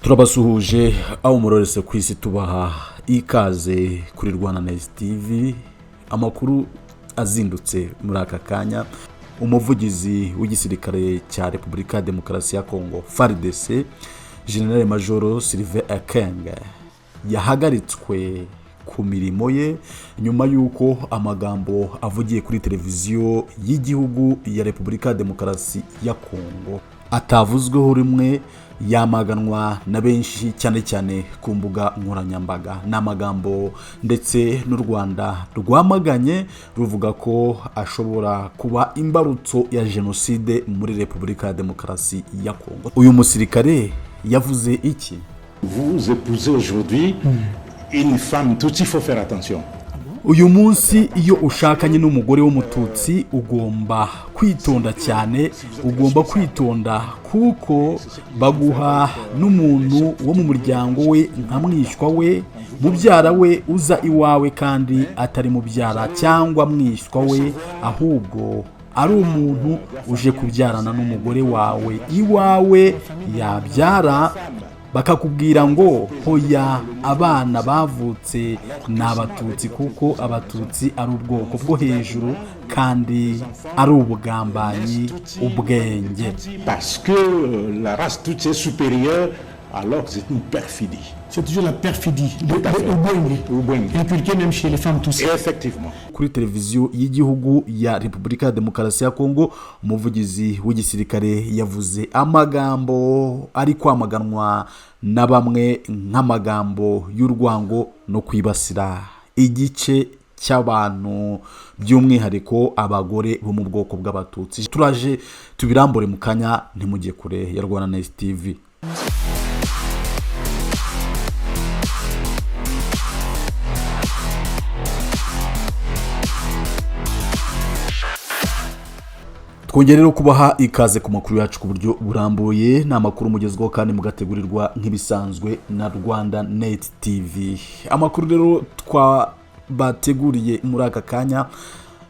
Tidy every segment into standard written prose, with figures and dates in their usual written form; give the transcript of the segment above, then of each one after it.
Turabasuhuje aho murorese ku isi, tubaha ikaze kuri Rwanda Neza TV. Amakuru azindutse muri aka kanya: umuvugizi w'igisirikare cya Repubulika ya Demokarasi ya Kongo, FARDC, General Major Sylvain Ekenge, yahagaritswe ku mirimo ye nyuma y'uko amagambo avugiye kuri televiziyo y'igihugu ya Repubulika ya Demokarasi ya Kongo atavuzweho rumwe, yamaganwa na benshi, cyane cyane ku mbuga nkoranyambaga. Ni amagambo ndetse n'u Rwanda rwamaganye, ruvuga ko ashobora kuba imbarutso ya jenoside muri Repubulika ya Demokarasi ya Kongo. Uyu musirikare yavuze iki? Vous épousez aujourd'hui une femme tutsi, il faut faire attention. Uyu munsi iyo ushakanye n'umugore w'Umututsi ugomba kwitonda cyane, ugomba kwitonda kuko baguha n'umuntu wo mu muryango we nka mwishywa we, mubyara we, uza iwawe kandi atari mubyara cyangwa mwishywa we, ahubwo ari umuntu uje kubyarana n'umugore wawe iwawe. Yabyara bakakubwira ngo hoya, abana bavutse ni Abatutsi, kuko Abatutsi ari ubwoko bwo hejuru, kandi ari ubugambanyi ubwenge. Parce que la race tutsi est supérieure, alors que c'est une perfidie. C'est toujours la perfidie, Tout à fait. le ubwenge, Ubwenge. inculqué même chez les femmes tutsi. Et effectivement. Kuri televiziyo y'igihugu ya Repubulika ya Demokarasi ya Kongo, umuvugizi w'igisirikare yavuze amagambo ari kwamaganwa na bamwe nk'amagambo y'urwango no kwibasira igice cy'abantu, by'umwihariko abagore bo mu bwoko bw'Abatutsi. Turaje tubirambure mu kanya, ntimujye kure ya Rwanda Neza TV. Twongere rero kubaha ikaze ku makuru yacu ku buryo burambuye. Ni amakuru mugezweho kandi mugategurirwa nk'ibisanzwe na Rwanda Net TV. Amakuru rero twabateguriye muri aka kanya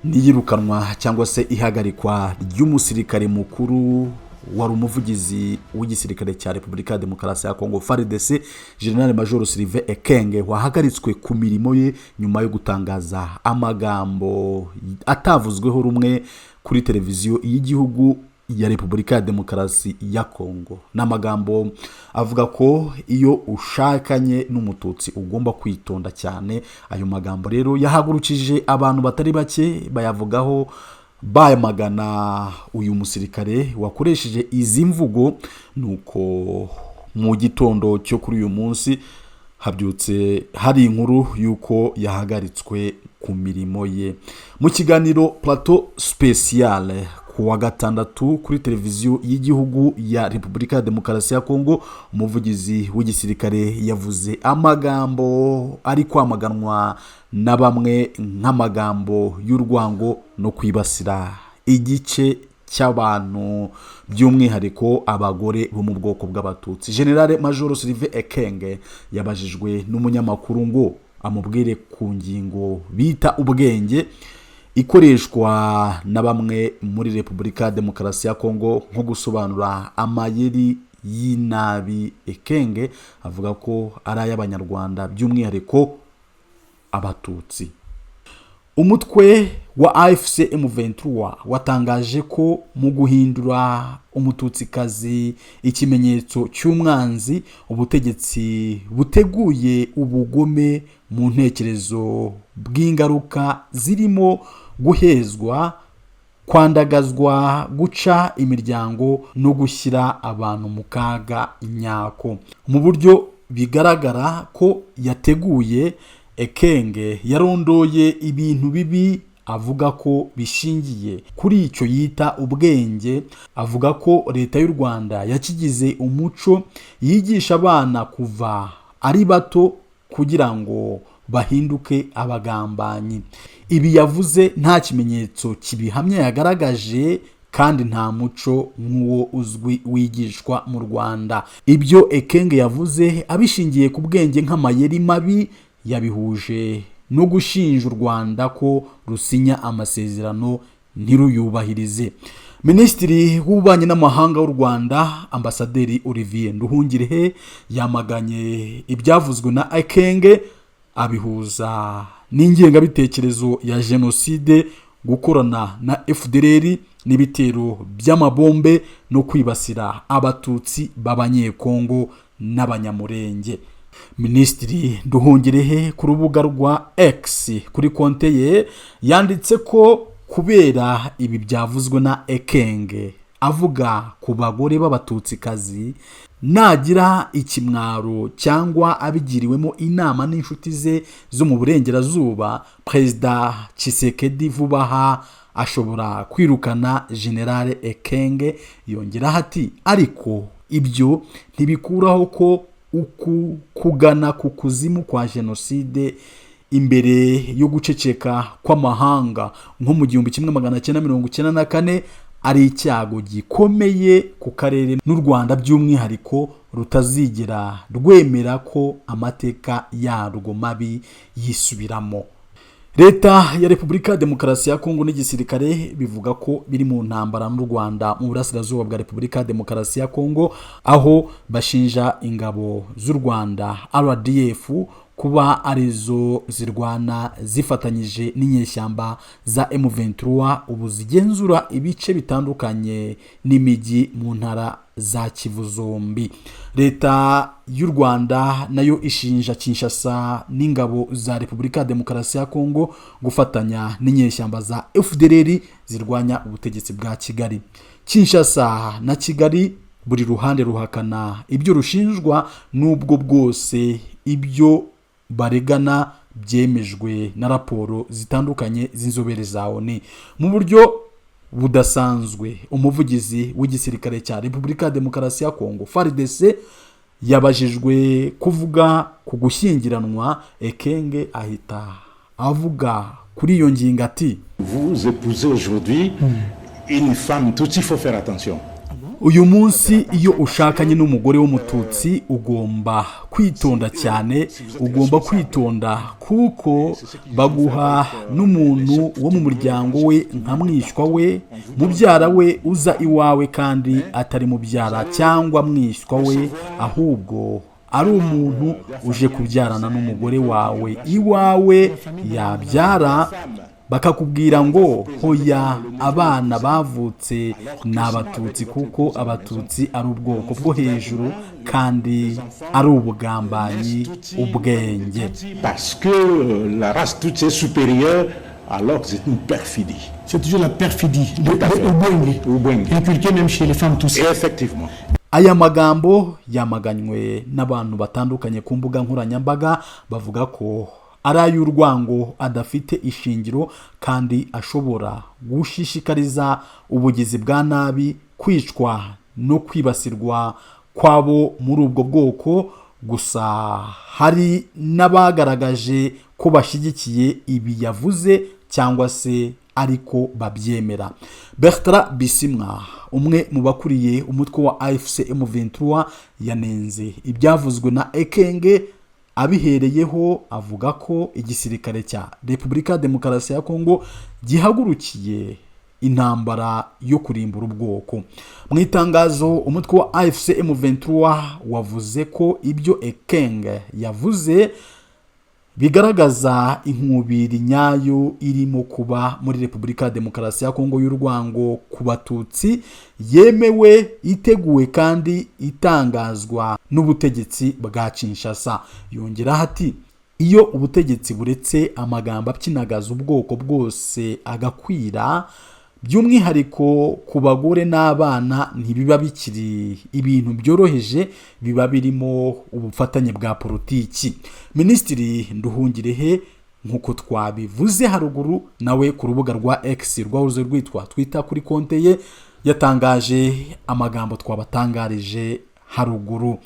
ni iyirukanwa cyangwa se ihagarikwa ry'umusirikare mukuru wari umuvugizi w'igisirikare cya Repubulika ya Demokarasi ya Kongo, FARDC, General Major Sylvain Ekenge, wahagaritswe ku mirimo ye nyuma yo gutangaza amagambo atavuzweho rumwe kuri televiziyo y'igihugu ya Repubulika ya Demokarasi ya Kongo. Ni amagambo avuga ko iyo ushakanye n'Umututsi ugomba kwitonda cyane. Ayo magambo rero yahagurukije abantu batari bake, bayavugaho bayamagana uyu musirikare wakoresheje izi mvugo. Nuko mu gitondo cyo kuri uyu munsi habyutse hari inkuru y'uko yahagaritswe ku mirimo ye. Mu kiganiro Plateau Spécial ku wa gatandatu kuri televiziyo y'igihugu ya Repubulika ya Demokarasi ya Kongo, umuvugizi w'igisirikare yavuze amagambo ari kwamaganwa na bamwe nk'amagambo y'urwango no kwibasira igice cy'abantu, by'umwihariko abagore bo mu bwoko bw'Abatutsi. General Major Sylvain Ekenge yabajijwe n'umunyamakuru ngo amubwire ku ngingo bita ubwenge ikoreshwa na bamwe muri Repubulika ya Demokarasi ya Kongo nko gusobanura amayeri y'inabi. Ekenge avuga ko ari ay'Abanyarwanda, by'umwihariko Abatutsi. Umutwe wa AFC M23 watangaje ko mu guhindura Umututsikazi ikimenyetso cy'umwanzi, ubutegetsi buteguye ubugome mu ntekerezo bw'ingaruka zirimo guhezwa, kwandagazwa, guca imiryango no gushyira abantu mu kaga nyako. Mu buryo bigaragara ko yateguye, Ekenge yarondoye ibintu bibi avuga ko bishingiye kuri icyo yita ubwenge. Avuga ko Leta y'u Rwanda yakigize umuco, yigisha abana kuva ari bato kugira ngo bahinduke abagambanyi. Ibi yavuze nta kimenyetso kibihamya yagaragaje, kandi nta muco nk'uwo uzwi wigishwa mu Rwanda. Ibyo Ekenge yavuze abishingiye ku bwenge nk'amayeri mabi, yabihuje no gushinja u Rwanda ko rusinya amasezerano ntiruyubahirize. Minisitiri w'Ububanyi n'Amahanga w'u Rwanda, Ambasaderi Olivier Nduhungirehe, yamaganye ibyavuzwe na Ekenge, abihuza n'ingengabitekerezo ya jenoside, gukorana na FDLR n'ibitero by'amabombe no kwibasira Abatutsi b'Abanyekongo n'Abanyamurenge. Minisitiri Nduhungirehe ku rubuga rwa X kuri konte ye yanditse ko kubera ibi byavuzwe na Ekenge avuga ku bagore b'Abatutsikazi, nagira ikimwaro cyangwa abigiriwemo inama n'inshuti ze zo mu Burengerazuba, Perezida Tshisekedi vuba aha ashobora kwirukana General Ekenge. Yongeraho ati: "Ariko ibyo ntibikuraho ko uku kugana ku kuzimu kwa jenoside imbere yo guceceka kw'amahanga nko mu 1994 ari icyago gikomeye ku karere n'u Rwanda by'umwihariko, rutazigera rwemera ko amateka yarwo mabi yisubiramo." Leta ya Repubulika ya Demokarasi ya Kongo n'igisirikare bivuga ko biri mu ntambara n'u Rwanda mu burasirazuba bwa Repubulika ya Demokarasi ya Kongo, aho bashinja ingabo z'u Rwanda RDF kuba arizo zirwana zifatanyije n'inyeshyamba za M23 ubu zigenzura ibice bitandukanye n'imijyi mu ntara za Kivu zombi. Leta y'u Rwanda nayo ishinja Kinshasa n'ingabo za Repubulika ya Demokarasi ya Kongo gufatanya n'inyeshyamba za FDLR zirwanya ubutegetsi bwa Kigali. Kinshasa na Kigali, buri ruhande ruhakana ibyo rushinjwa, n'ubwo bwose ibyo baregana byemejwe na raporo zitandukanye z'inzobere za ONU. Mu buryo budasanzwe, umuvugizi w'igisirikare cya Repubulika ya Demokarasi ya Kongo FARDC yabajijwe kuvuga ku gushyingiranwa Ekenge, ahita avuga kuri iyo ngingo ati: Vous épousez aujourd'hui une femme tutsi, il faut faire attention. "Uyu munsi iyo ushakanye n'umugore w'Umututsi ugomba kwitonda cyane, ugomba kwitonda kuko baguha n'umuntu wo mu muryango we nka mwishywa we, mubyara we, uza iwawe kandi atari mubyara cyangwa mwishywa we, ahubwo ari umuntu uje kubyarana n'umugore wawe iwawe. Yabyara bakakubwira ngo hoya, abana bavutse ni Abatutsi kuko Abatutsi ari ubwoko bwo hejuru, kandi ari ubugambanyi ubwenge." Parce que la race tutsi est supérieure, alors que c'est une perfidie. C'est toujours la perfidie, le, Tout à fait. Le ubwenge, Ubwenge. Inculqué même chez les femmes tutsis. Et effectivement, Aya magambo yamaganywe n'abantu batandukanye ku mbuga nkoranyambaga, bavuga ko ari ay'urwango adafite ishingiro kandi ashobora gushishikariza ubugizi bwa nabi, kwicwa no kwibasirwa kw'abo muri ubwo bwoko. Gusa hari n'abagaragaje ko bashyigikiye ibi yavuze cyangwa se ariko babyemera. Bertrand Bisimwa, umwe mu bakuriye umutwe wa AFC M23, yanenze ibyavuzwe na Ekenge, abihereyeho avuga ko igisirikare cya Repubulika ya Demokarasi ya Kongo gihagurukiye intambara yo kurimbura ubwoko. Mu itangazo, umutwe wa AFC M23 wavuze ko ibyo Ekenge yavuze bigaragaza inkubiri nyayo irimo kuba muri Repubulika ya Demokarasi ya Kongo y'urwango ku Batutsi yemewe, iteguwe kandi itangazwa n'ubutegetsi bwa Kinshasa. Yongeraho ati: "Iyo ubutegetsi buretse amagambo apyinagaza ubwoko bwose agakwira, by'umwihariko ku bagore n'abana, ntibiba bikiri ibintu byoroheje, biba birimo ubufatanye bwa politiki." Minisitiri Nduhungirehe, nk'uko twabivuze haruguru, nawe ku rubuga rwa X rwahoze rwitwa Twitter, kuri konte ye yatangaje amagambo twabatangarije haruguru.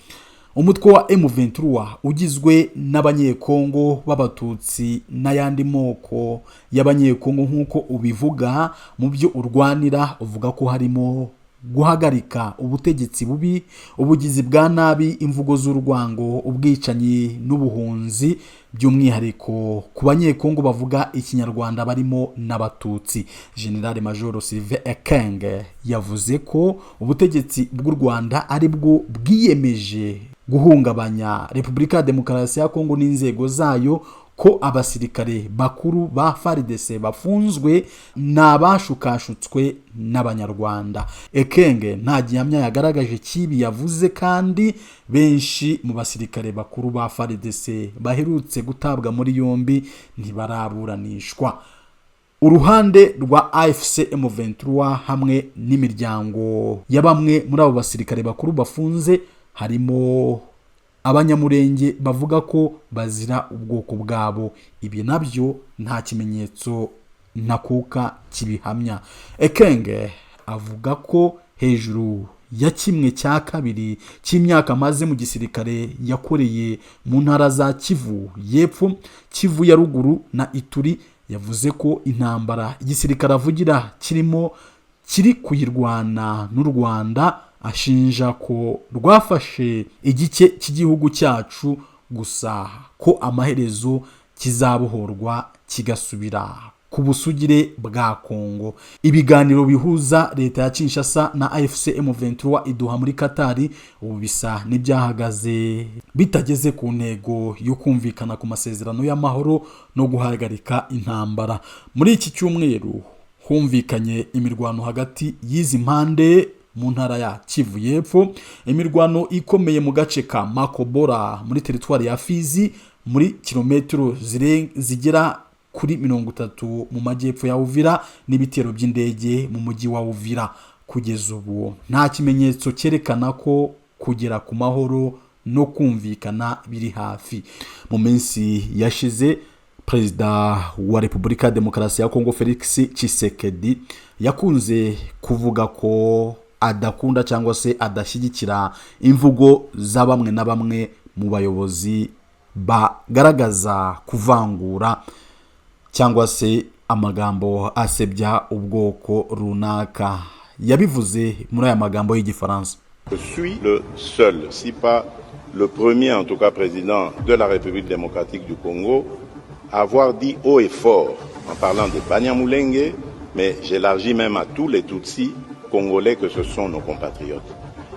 Umutwe wa M23 ugizwe n'Abanyekongo b'Abatutsi n'ayandi moko y'Abanyekongo nk'uko ubivuga, mu byo urwanira uvuga ko harimo Guhagarika ubutegetsi bubi, ubugizi bwa nabi, imvugo z'urwango, ubwicanyi n'ubuhunzi, by'umwihariko ku Banyekongo bavuga Ikinyarwanda barimo n'Abatutsi. General Major Sylvain Ekenge yavuze ko ubutegetsi bw'u Rwanda ari bwo bwiyemeje guhungabanya Repubulika ya Demokarasi ya Kongo n'inzego zayo, ko abasirikare bakuru ba FARDC bafunzwe ni abashukashutswe n'Abanyarwanda. Ekenge nta gihamya yagaragaje kibi yavuze, kandi benshi mu basirikare bakuru ba FARDC baherutse gutabwa muri yombi ntibaraburanishwa. Uruhande rwa AFC M23 hamwe n'imiryango ya bamwe muri abo basirikare bakuru bafunze, harimo Abanyamurenge, bavuga ko bazira ubwoko bwabo. Ibi nabyo nta kimenyetso ntakuka kibihamya. Ekenge avuga ko hejuru ya kimwe cya kabiri cy'imyaka amaze mu gisirikare yakoreye mu ntara za Kivu y'Epfo, Kivu ya Ruguru na Ituri. Yavuze ko intambara igisirikare avugira kirimo kiri kuyirwana n'u Rwanda, ashinja ko rwafashe igice cy'igihugu cyacu gusa, ko amaherezo kizabohorwa kigasubira ku busugire bwa Kongo. Ibiganiro bihuza leta ya Kinshasa na AFC M23 i Doha muri Katari ubu bisa n'ibyahagaze, bitageze ku ntego yo kumvikana ku masezerano y'amahoro no guhagarika intambara. Muri iki cyumweru humvikanye imirwano hagati y'izi mpande mu ntara ya Kivu y'Epfo, imirwano ikomeye mu gace ka Makobora muri teritwari ya Fizi, muri kilometero zigera kuri 30 mu majyepfo ya Uvira, n'ibitero by'indege mu mujyi wa Uvira. Kugeza ubu nta kimenyetso cyerekana ko kugera ku mahoro no kumvikana biri hafi. Mu minsi yashize, Perezida wa Repubulika ya Demokarasi ya Kongo Felix Tshisekedi yakunze kuvuga ko adakunda cyangwa se adashyigikira imvugo za bamwe na bamwe mu bayobozi bagaragaza kuvangura cyangwa se amagambo asebya ubwoko runaka. Yabivuze muri aya magambo y'Igifaransa. Je suis le seul, si pas le premier en tout cas président de la République démocratique du Congo, à avoir dit haut et fort, en parlant des Banyamulenge, mais j'élargis même à tous les Tutsis congolais, que ce sont nos compatriotes.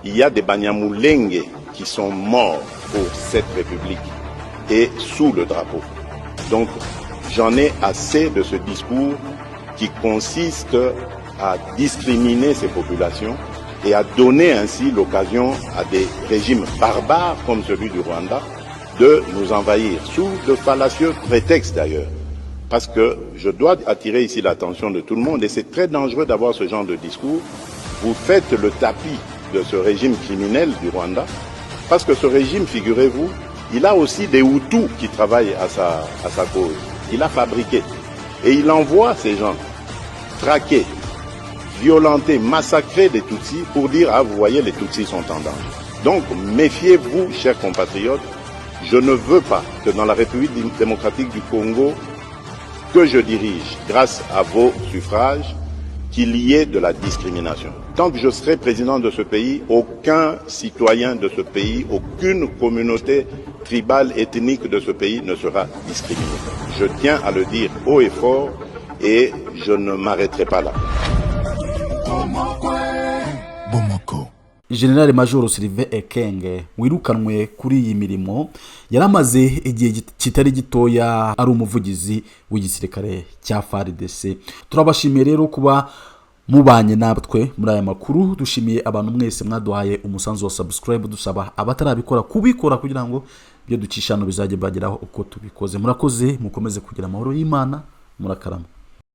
Il y a des Banyamulenge qui sont morts pour cette République et sous le drapeau. Donc j'en ai assez de ce discours qui consiste à discriminer ces populations et à donner ainsi l'occasion à des régimes barbares comme celui du Rwanda de nous envahir, sous de fallacieux prétextes d'ailleurs. Parce que je dois attirer ici l'attention de tout le monde, et c'est très dangereux d'avoir ce genre de discours. Vous faites le tapis de ce régime criminel du Rwanda, parce que ce régime, figurez-vous, il a aussi des Hutus qui travaillent à sa cause. Il a fabriqué. Et il envoie ces gens traquer, violenter, massacrer des Tutsis pour dire: «Ah, vous voyez, les Tutsis sont en danger.» Donc, méfiez-vous, chers compatriotes. Je ne veux pas que dans la République démocratique du Congo, que je dirige grâce à vos suffrages, qu'il y ait de la discrimination. Tant que je serai président de ce pays, aucun citoyen de ce pays, aucune communauté tribale, ethnique de ce pays ne sera discriminée. Je tiens à le dire haut et fort et je ne m'arrêterai pas là. Bomoko. General Major Sylvain Ekenge wirukanwe kuri iyi mirimo yaramaze igihe kitari gitoya ari umuvugizi w'igisirikare cya FARDC. Turabashimiye rero kuba mubanye natwe muri aya makuru. Dushimiye abantu mwese mwaduhaye umusanzu wa subscribe, dusaba abatarabikora kubikora kugira ngo ibyo ducisha hano bizajye bageraho uko tubikoze. Murakoze, mukomeze kugira amahoro y'Imana, murakarama.